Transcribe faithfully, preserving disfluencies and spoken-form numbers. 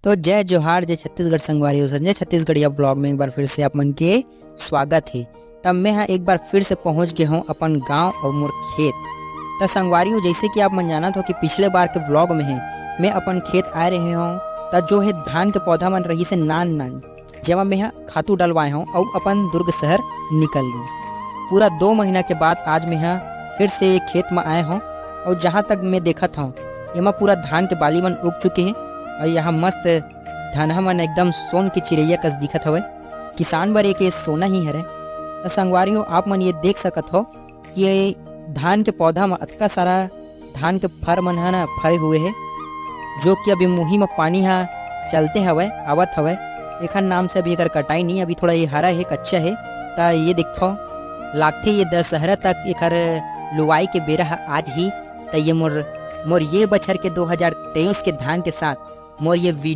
तो जय जोहार, जय छत्तीसगढ़ संगवारी हो, संजय छत्तीसगढ़िया ब्लॉग में एक बार फिर से आप मन के स्वागत है। तब मैं हा एक बार फिर से पहुंच गए हूँ अपन गांव और मोर खेत। त संगवारी हो, जैसे कि आप मन जानत हो कि पिछले बार के ब्लॉग में है मैं अपन खेत आए रहे हूँ, त जो है धान के पौधा मन रही से नान नान, जेमा मैं हा खातू डलवाए हूँ और अपन दुर्ग शहर निकल ली। पूरा दो महीना के बाद आज मैं हा फिर से ये खेत में आए हूँ और जहाँ तक मैं देखत हूँ एमा पूरा धान के बाली मन उग चुके हैं और यहाँ मस्त धनहा मन एकदम सोन के चिरैया कस दिखत हवय। किसान बर एक ये सोना ही हरे। त संगवारी हो, आप मन ये देख सकत हो कि ये धान के पौधा म अतका सारा धान के फर मन ह ना फरे हुए हे, जो कि अभी मुही म पानी ह चलते हवय, आवत हवय। एखर नाम से अभी एकर कटाई नहीं, अभी थोड़ा ये हरा हे, कच्चा हे। त ये देखथो, लागथे ये दशहरा तक एकर लुवाई के बेरा ह आज ही। त ये मोर मोर ये बछर के दो हज़ार तेईस के धान के साथ मोर ये